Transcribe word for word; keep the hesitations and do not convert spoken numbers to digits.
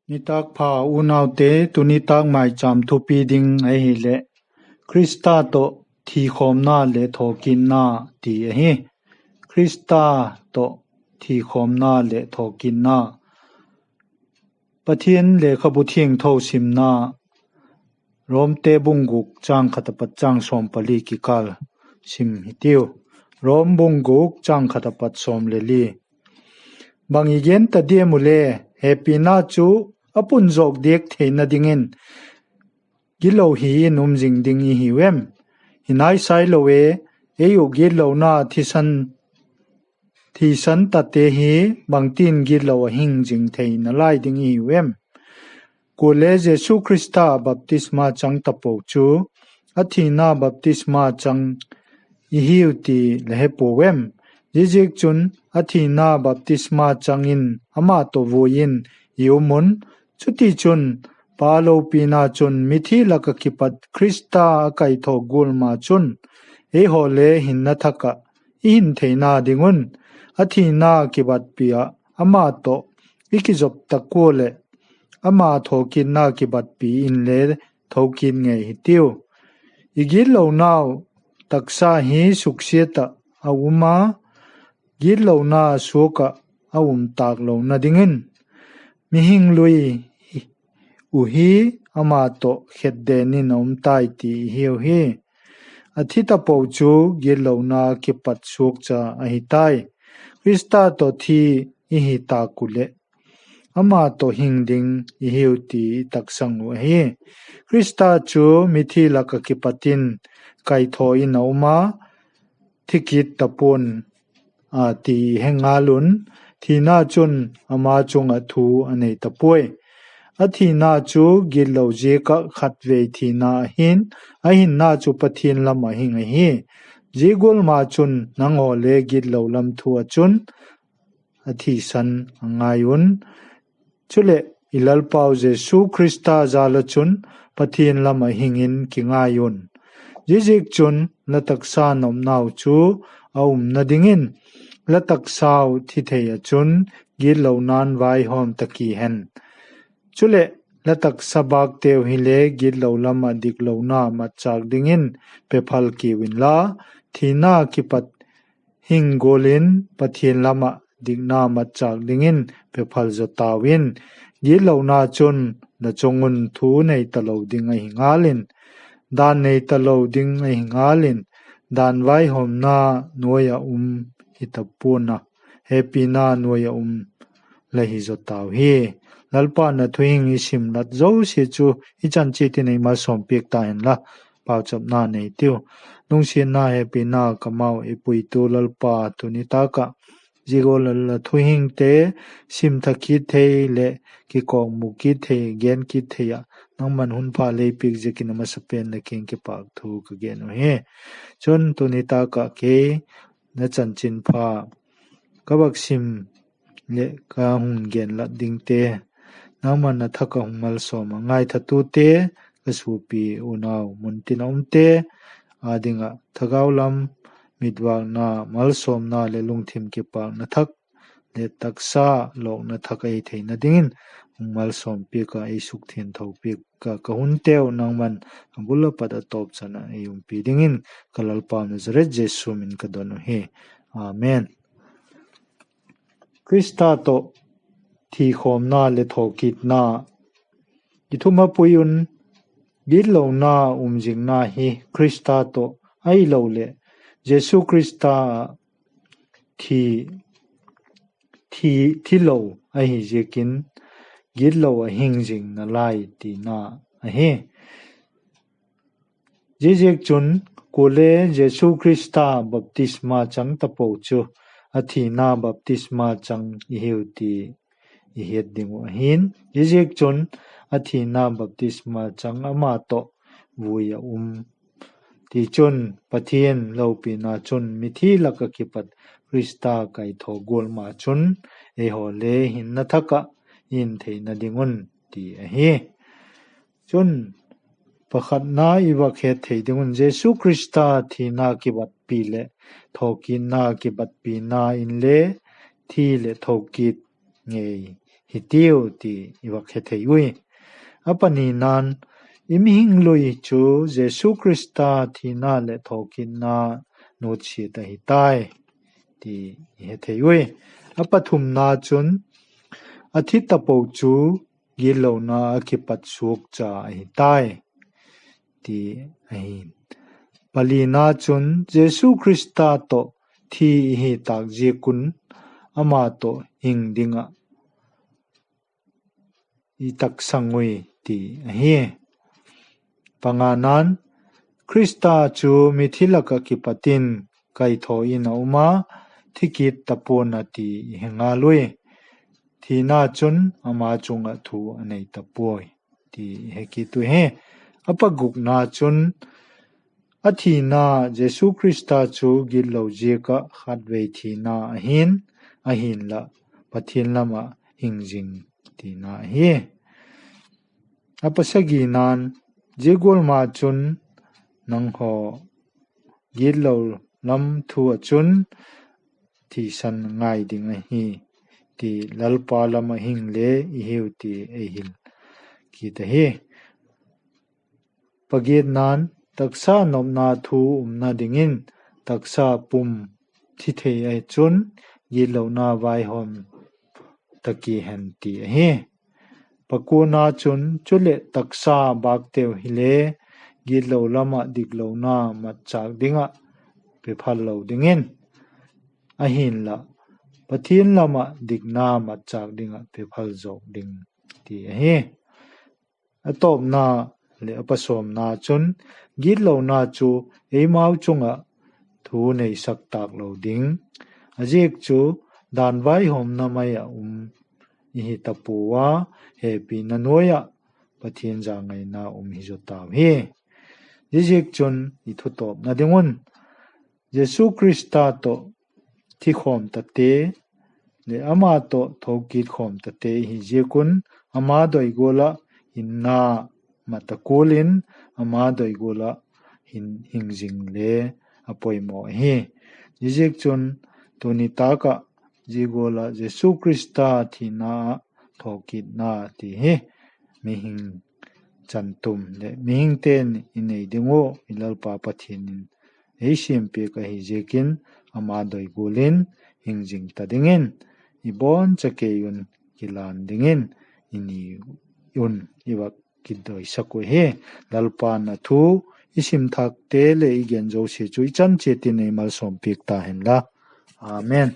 Nitâk pha unaute, tu nitâk maichâm thupi ding ahileh, Khrista tawh thikhawmna leh thawkitna ti ahi. Khrista tawh thikhawmna leh thawkitna. Pathian Lekhabu Thiangtho simna, Romte bung guk châng khat apat châng sawm pali kikâl sim hitiu. Rom bung guk châng khat apat sawm le li. Bang i gen ta diam ule, hepina chu a pun zawk diak theina dingin gitlo hi in um zing ding i hiu em? Hi nai sai lo e, ei uh gitlona thisan, thisan tate hi bangtin gitlo a hing zing theina lai ding i hiu em? Kuale Jesu Khrista baptisma chang tapo chu a thina baptisma chang i hiu ti la he puau em? Ziaziakchun, a thina baptisma chang in ama tawh vui in i um un. Chutichun, Pa lopina chun mithi lak ah kipat Khrista a kaithaw gual ma chun, eihaw le hinna thak ah i hin theina ding un, a thina kibatpi ah ama tawh i kizop tak ua leh, ama thawkitna kibatpi inle thokit ngei hitiu. I gitlonau taksa hi suksiat ah a um a, gitlona suak ah a um tâk lona dingin, mihing lui uh hi ama tawh khetden in a um tai ti i hiu hi. A thi tapo chu gitlona kipat suakcha ahi tai. Khrista tawh thi i hi tâk uh leh, ama tawh hing ding i hiu ti i taksang uh ahi. Khrista chu mithi lak ah kipat in kaithaw in a um a, thi kit ta pua'n a ti he ngal un, thina chun ama chung ah thu a nei ta puai. A thina chu gitlo ziak ah khatvei thina ahi'n, a hinna chu Pathian lam ah hing ahi. Zia gual ma chun nanghaw le gitlo lam thu ah chun a thisan a ngai un. Chuleh, i Lalpau Jesu Khrista jal ah chun Pathian lam ah hing in kingai un. Ziaziakchun, la taksa nopnau chu a umna dingin, la taksau thi thei ah chun gitlona'n vaihawm ta ki hen. Chuleh, la taksa bâkteu hile gitlo lam ah diklona matchâk dingin pephal kiu inla, thina kipat hing gual in Pathian lam ah dikna matchâk dingin pephal zaw tau in. Gitlona chun la chung un thu nei talo ding ahi ngal in, dan nei talo ding ahi ngal in, dan vaihawmna nuai ah um hi ta pua'n a, hepina nuai ah um la hi zaw tau hi. Lalpa'n a thuhing i sim lat zosia chu i chan chiat in ei malsawmpiak ta inla, pauchapna nei tiu. Lungsiatna hepina kamau i puitu Lalpa, tu nitâk ah zia gual la thuhingte sim thak kit thei leh kikawkmu kit thei, gen kit thei ah nangma'n hun pha lei piak ziakin a masapen la kiang kipâk thu ka gen uhi. Chun tu nitâk ah kei la chanchinpha ka vak sim leh ka hung gen lat dingte, nangma'n a thak ah hung malsawm a ngaithatute, ka suapi unau muntin a umte â ding ah thagau lam mitvâkna, malsawmna leh lungthim kipâkna thak leh taksa lawkna thak ahi theina dingin hung malsawmpiak ah ei sukthiangthopiak ah, ka hunteu nangma'n a bul a pat a tawpchan ah ei umpi dingin ka Lalpau Nazaret Jesu min ka don uhi. Amen. Khrista tawh thikhawmna leh thawkitna. I thumapui un, gitlona um zingna hi Khrista tawh ahiloleh Jesu Khrista ah thi, thi, thilo ahi ziakin gitlo a hing zing nalai tina ahi. Ziaziakchun, kuale Jesu Khrista baptisma chang tapo chu a thina baptisma chang i hiu ti i hiat ding uh ahi'n. Ziaziakchun, a thina baptisma chang ama tawh vui a um. Tichun, Pathian lopina chun mithi lak ah kipat Khrista kaithaw gual ma chun, eihaw le hinna thak ah i hin theina ding un ti ahi. Chun, pakhatna i vak het thei ding un, Jesu Khrista thina kibatpi leh thawkitna kibatpina inle thi leh thokit ngei hitiu ti i vak hethei ui. A panina'n, i mihing lui chu Jesu Khrista thina leh thawkitna nutsiat ahi tai ti i hethei ui. A pathumna chun, a thi tapo chu gitlona a kipat suakcha ahi tai ti ahi. Palina chun Jesu Khrista tawh thi i hi tâk ziak un ama tawh hing ding ah i taksang ui ti ahi. Pangana'n, Khrista chu mithi lak ah kipat in kaithaw in a um a, thi kit ta pua'n a ti i he ngal ui. Thina chun ama chung ah thu a nei ta puai ti i he kit uhi. A pagukna chun, a thina, Jesu Khrista chu gitlo ziak ah khatvei thina ahi'n, ahinla Pathian lam ah hing zing tina ahi. A pasagina'n, zia gual ma chun nanghaw gitlo lam thu ah chun thisan ngai ding ahi ti, Lalpa lam ah hing le i hiu ti ei hil kit ahi. Pagiatna'n, taksa nopna thu umna dingin taksa pum thi thei ahi chun gitlona vaihawm ta ki hen ti ahi. Pakuana chun, chuleh taksa bâkteu hile gitlo lam ah diklona matchâk ding ah pe phal lo dingin, ahinla Pathian lam ah dikna matchâk ding ah pe phal zawk ding ti ahi. A tawpna leh a pasawmna chun, gitlona chu eimau chung ah thu neisak tâk lo ding, a ziak chu dan vaihawmna mai ah um i hi ta pua a, hepina nuai ah Pathian zangaina um hi zaw tau hi. Ziaziakchun i thutawpna ding un, Jesu Khrista tawh thikhawm tate leh ama tawh thokit khawm tate i hi ziak un, ama doi gual ah hinna mat a kual in, ama doi gual ah hing zing le a poimaw ahi. Ziaziakchun tuni tâk ah zia gual ah Jesu Khrista thina ah thawkitna ti hi mihing chantum leh mihingte'n i nei ding uh i Lalpa Pathian in ei siampiak ahi ziakin, ama doi gual in hing zing ta dingin i bawn cha kei un kilan dingin i ni un i va kidoisak uh hi. Lalpa'n a thu i sim thâkte leh i gen zosia chu i chan chiat in ei malsawmpiak ta hen la. Amen.